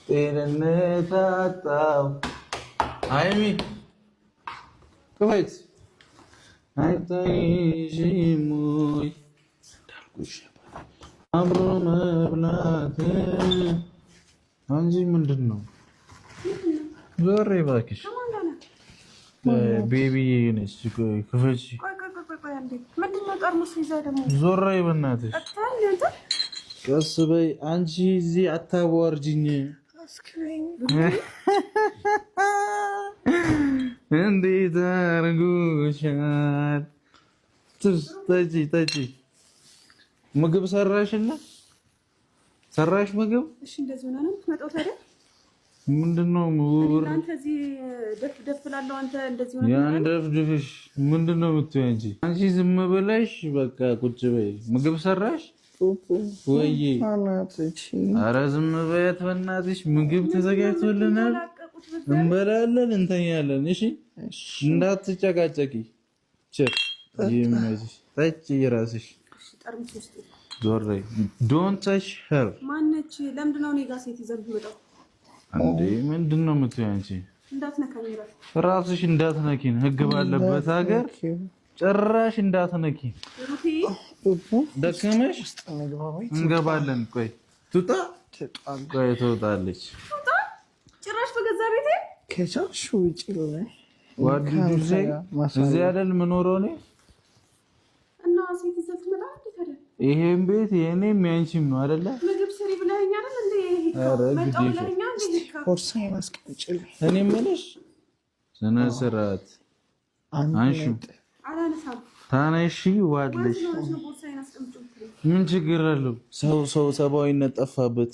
ጤንነት አጣው። ሀይሚ ክፈች። አይታይሽም ወይ እንዳልኩሽ አብሮ መብላት። አንቺ ምንድን ነው? ዞር እባክሽ። Baby ነች። ክፈች። ዞር በእናትሽ፣ ቀስ በይ አንቺ። እዚህ አታዋርጂኝ። እንዴት አድርጎሻል? ጠጪ ጠጪ። ምግብ ሰራሽና ሰራሽ ምግብ። እሺ፣ እንደዚህ ሆነ ነው የምትመጣው ታዲያ? ምንድነው? አንተ እዚህ ደፍ ደፍ እላለሁ፣ አንተ እንደዚህ ሆነ ያን ደፍድፍሽ ምንድነው የምትይው አንቺ? አንቺ ዝም ብለሽ በቃ ቁጭ በይ። ምግብ ሰራሽ ወይ? ኧረ ዝም በያት በእናትሽ። ምግብ ተዘጋጅቶልናል፣ እንበላለን፣ እንተኛለን። እሺ እንዳትጨቃጨቂ። ቸር ይመችሽ። ጠጪ እራስሽ። ዞር don't touch her። ማነች? ለምንድን ነው እኔ ጋር ሴት ይዘህ የምትመጣው? እንዴ ምንድን ነው የምትይው አንቺ? ራስሽ እንዳትነኪን፣ ህግ ባለበት ሀገር ጭራሽ እንዳትነኪን። ደከመሽ? እንገባለን። ቆይ ትውጣ፣ ቆይ ትወጣለች። ጭራሽ በገዛ ቤቴ ከቻልሽ ውጪ። እዚህ አይደል የምኖረው እኔ። እና ሴት ይዘህ ትመጣ እንዴ ታዲያ? ይሄን ቤት የእኔም ያንቺም ነው አይደለ? ምግብ ስሪ ብለኸኝ አይደል እንዴ? ቦርሳዬን አስቀምጪልኝ። እኔ የምልሽ ስነ ስርዓት አንሺ። ታነሺ ዋለሽ። ምን ችግር አለው? ሰው ሰው ሰብአዊነት ጠፋበት።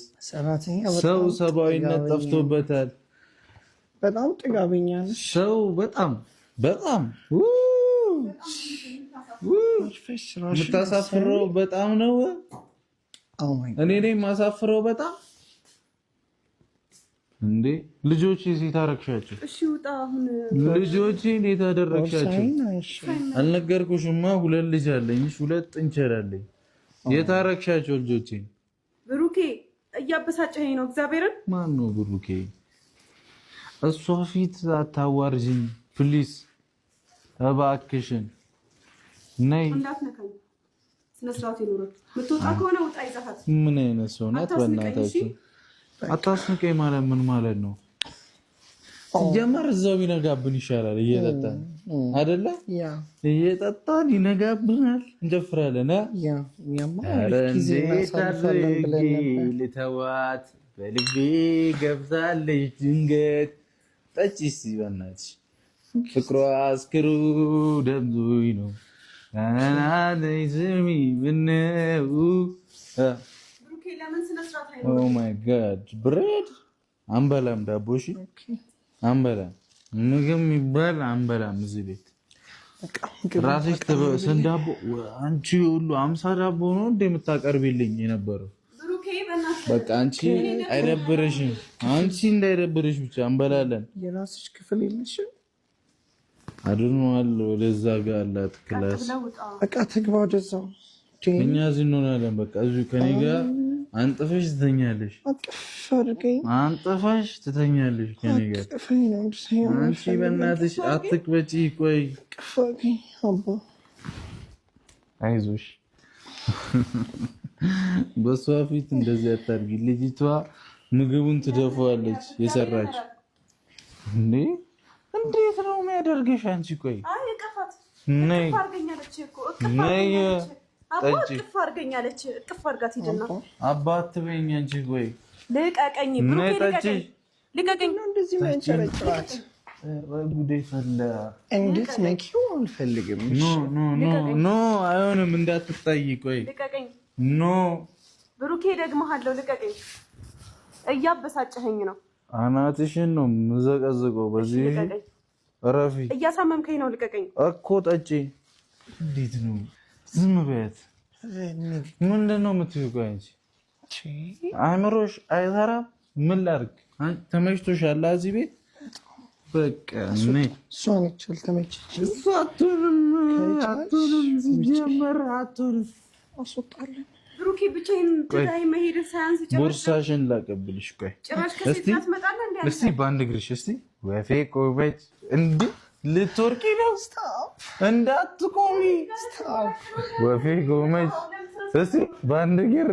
ሰው ሰብአዊነት ጠፍቶበታል። በጣም ጥጋበኛ ነሽ። ሰው በጣም በጣም የምታሳፍረው በጣም ነው። እኔ ነኝ የማሳፍረው በጣም እንዴ። ልጆች እዚህ ታረግሻቸው? እሺ ውጣ አሁን። ልጆቼ እንዴት አደረግሻቸው? አልነገርኩሽማ? ሁለት ልጅ አለኝ፣ ሁለት ጥንቸል አለኝ። የታረግሻቸው ልጆቼ? ብሩኬ እያበሳጨኸኝ ነው። እግዚአብሔርን። ማን ነው ብሩኬ? እሷ ፊት አታዋርጂኝ please፣ እባክሽን ነይ። እንዳትነካኝ፣ ስነ ስርዓት ይኑርህ። የምትወጣ ከሆነ ውጣ ይዘሃት። ምን አይነት ሰው ናት? በእናታችሁ አታስንቀኝ ማለት ምን ማለት ነው? ሲጀመር እዛው ቢነጋብን ይሻላል። እየጠጣን አይደለ? እየጠጣን ይነጋብናል፣ እንጨፍራለን። ልተዋት በልቤ ገብታለች ድንገት። ጠጪ እስኪ በእናትሽ። ፍቅሯ አስክሩ ደምዞኝ ነው። ስሚ ምነው oh my God bread አንበላም፣ ዳቦ እሺ፣ አንበላም፣ ምግብ የሚባል አንበላም እዚህ ቤት። ራስሽ ስንት ዳቦ አንቺ ሁሉ 50 ዳቦ ነው እንደ የምታቀርቢልኝ የነበረው። በቃ አንቺ አይደብርሽም፣ አንቺ እንዳይደብርሽ ብቻ እንበላለን። የራስሽ ክፍል የለሽም? አድኗል። ወደዛ ጋር አላት class። በቃ ትግባ ወደዛው። እኛ እዚህ እንሆናለን። በቃ እዚሁ ከኔ ጋር አንጥፈሽ ትተኛለሽ። አንጥፈሽ ትተኛለሽ ከኔ ጋር። አንቺ በእናትሽ አትቅበጪ። ቆይ አይዞሽ፣ በሷ ፊት እንደዚህ አታድርጊ። ልጅቷ ምግቡን ትደፋዋለች የሰራችው። እንዴ እንዴት ነው የሚያደርግሽ አንቺ? ቆይ ነይ ነይ አባ እቅፍ አድርገኛለች። እቅፍ አድርጋት ሂድና አባት ትበይኝ አንቺ። ቆይ ልቀቀኝ፣ ብሩኬ ልቀቀኝ፣ ልቀቀኝ። እንደዚህ መንጨረጭራት ጉዴ ፈላ። እንዴት ነኪው አልፈልግም። No no no no፣ አይሆንም። እንዳትታይ። ቆይ ልቀቀኝ። No ብሩኬ፣ ደግመሃለሁ፣ ልቀቀኝ። እያበሳጨኸኝ ነው። አናትሽን ነው የምዘቀዝቀው። በዚህ እረፊ። እያሳመምከኝ ነው። ልቀቀኝ እኮ ጠጪ። እንዴት ነው ዝም በያት። ምንድን ነው የምትይው? ቆይ አንቺ አእምሮሽ አይሰራም። ምን ላድርግ? ተመችቶሻል እዚህ ቤት? በቃ እሷ ነች ያልተመቸችኝ። እሷ አትሆንም፣ አትሆንም፣ ሲጀመር አትሆንም። አስወጣለን። ብሩኬ ብቻዬን ትዳይ መሄድ ሳያንስ ቦርሳሽን ላቀብልሽ። ቆይ ጭራሽ ከሴት ጋር ትመጣለህ እንዴ? እስቲ በአንድ እግርሽ እስቲ ወፌ ቆመች። እንዴ ልትወርቂ ነው? እንዳትቆሚ። ወፌ ቆመች። እስቲ በአንድ እግር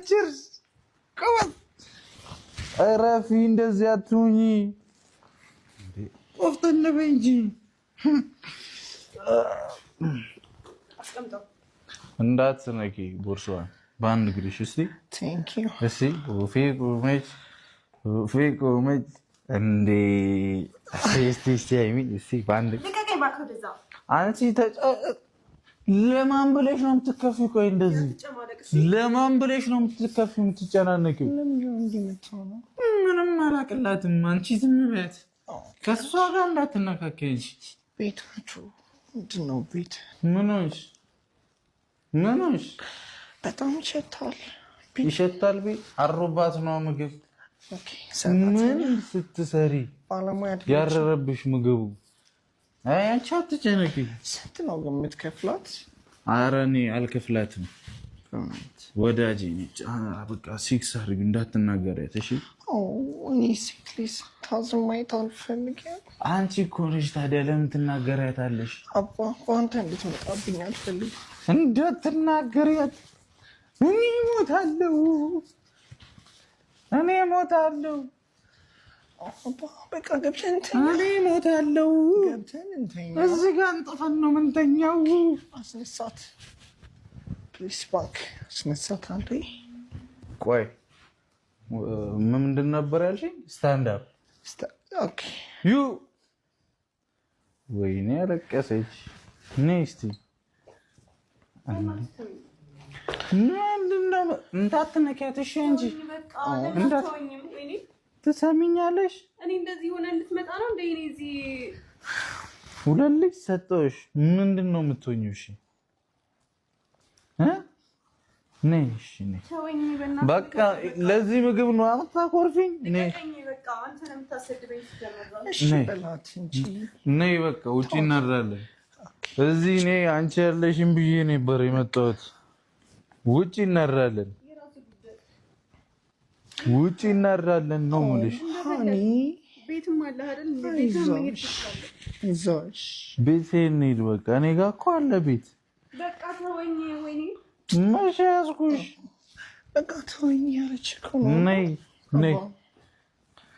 cheers ቆመች። እረፊ፣ እንደዚህ አትሁኚ። ቆፍጠን በይ እንጂ እንዳትነኪ ቦርሳዋን በአንድ እግርሽ። እስቲ እስቲ ወፌ ቆመች፣ ወፌ ቆመች። እንዴ እስቲ እስቲ ሃይሚ እስቲ በአንድ አንቺ ለማን ብለሽ ነው የምትከፊው? ቆይ እንደዚህ ለማን ብለሽ ነው የምትከፊው? የምትጨናነቂው? ምንም አላቅላትም። አንቺ ዝም በያት፣ ከእሷ ጋር እንዳትነካከይ እንጂ። ቤታችሁ ምንድን ነው? ቤት ምን ሆንሽ? ምን ሆንሽ? በጣም ይሸታል፣ ይሸታል። ቤት አሮባት ነው ምግብ ምን ስትሰሪ ያረረብሽ ምግቡ? አንቺ አትጨነቂ። ስንት ነው ግን የምትከፍላት? ኧረ እኔ አልከፍላትም ወዳጄ። በቃ ሲክስ አድርጊ እንዳትናገሪያት እሺ። እኔ ሴት ልጅ ስታዝን ማየት አልፈልግም። አንቺ እኮ ነሽ ታዲያ ለምን ትናገሪያታለሽ? አባ በአንተ እንድትመጣብኝ አልፈልግም። እንዳትናገሪያት። እኔ እሞታለሁ፣ እኔ እሞታለሁ። በቃ ገብተን እንተኛ። እኔ እሞታለሁ። ገብተን እንተኛ። እዚህ ጋር እንጥፈን ነው የምንተኛው። አስነሳት please፣ እባክህ አስነሳት። አንዴ ቆይ፣ ምንድን ነበር ያልሽኝ? Stand up you። ወይኔ ያለቀሰች። ነይ እስኪ እንዳትነኪያት እሺ እንጂ ትሰሚኛለሽ? እኔ እንደዚህ ሆነ እንድትመጣ ነው እንደ እኔ እዚህ ሁለት ልጅ ሰጠሁሽ። ምንድን ነው የምትሆኚው? እሺ ነይ፣ እሺ ነይ። በቃ ለዚህ ምግብ ነው አታኮርፊኝ። ነይ ነይ፣ በቃ ውጪ እናድራለን። እዚህ እኔ አንቺ ያለሽን ብዬ ነበር የመጣሁት። ውጪ እናድራለን፣ ውጪ እናድራለን ነው የምልሽ። ቤት እንሂድ በቃ። እኔ ጋ እኮ አለ ቤት። መቼ ያዝኩሽ? በቃ ተወኝ ያለች እኮ ነው። ነይ ነይ።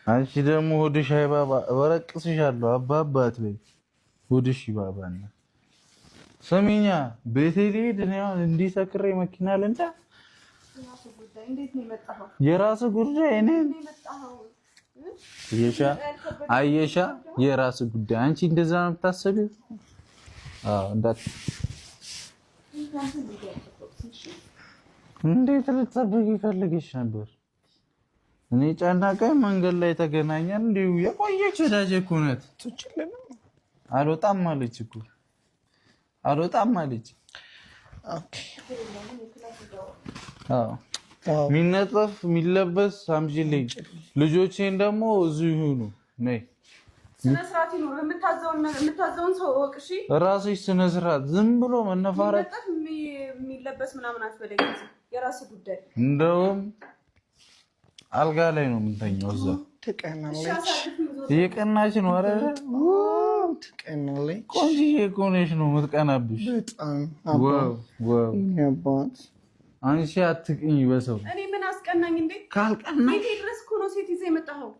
አንቺ ደግሞ ሆድሽ አይባባ፣ እበረቅስሻለሁ። አባባት በይ ሆድሽ ይባባና ስሚኛ፣ ቤቴ ልሂድ እኔ አሁን እንዲህ ሰክሬ መኪና ልንዳ። የራስ ጉዳይ። እኔ አየሻ አየሻ፣ የራስ ጉዳይ። አንቺ እንደዛ ነው የምታስቢው? አዎ። እንዳት እንዴት ልትጠብቂ ፈልገሽ ነበር? እኔ ጨነቀኝ። መንገድ ላይ ተገናኘን። እንዲሁ የቆየች ወዳጄ እኮ ናት። አልወጣም አለች እኮ አልወጣም አለች። የሚነጠፍ የሚለበስ አምጪልኝ። ልጆቼን ደግሞ እዚሁ ይሁኑ። ነይ ስነ ስርዓት ይኑር። የምታዘውን ሰው እወቅ። እሺ ራስሽ ስነ ስርዓት። ዝም ብሎ መነፋረቅ የሚለበስ ምናምን አትበለኝ። የራስህ ጉዳይ። እንደውም አልጋ ላይ ነው የምንተኛው። እዛ ትቀናለች፣ እየቀናች ነው። ኧረ ትቀናለች። ቆንጆዬ እኮ ነሽ ነው የምትቀናብሽ። በጣም wow። አንቺ አትቅኝ በሰው። እኔ ምን አስቀናኝ እንዴ? ካልቀናሽ ቤቴ ድረስ እኮ ነው ሴት ይዘህ የመጣኸው።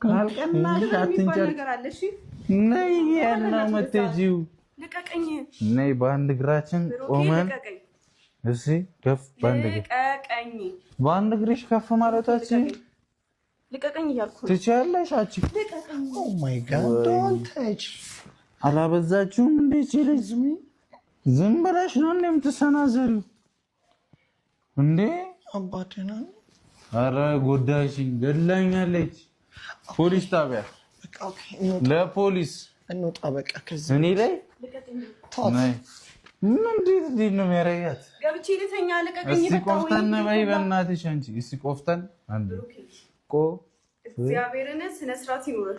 ካልቀናሽ አትንጨር። ነገር አለ። እሺ ነይ፣ የት ነው የምትሄጂው? ልቀቀኝ። ነይ፣ በአንድ እግራችን ቆመን እስኪ ከፍ በአንድ እግር ልቀቀኝ። በአንድ እግርሽ ከፍ ማለታችን ልቀቀኝ እያልኩ ነው። ትችያለሽ። አንቺ Oh my God don't touch። አላበዛችሁም እንዴ? ልጅ ዝም ብለሽ ነው እንዴ የምትሰናዘሪው? እንዴ አባቴና አረ ጎዳሽኝ፣ ገድላኛለች። ፖሊስ ጣቢያ ለፖሊስ እንውጣ። በቃ ከዚህ እኔ ላይ ምን እንዴት እንዴት ነው የሚያደርጋት? ገብቼ ልተኛ። ልቀቀኝ። እስኪ ቆፍጠን በይ በእናትሽ አንቺ። እስኪ ቆፍጠን አንዴ ቆ እግዚአብሔርን ስነ ስርዓት ይኑር።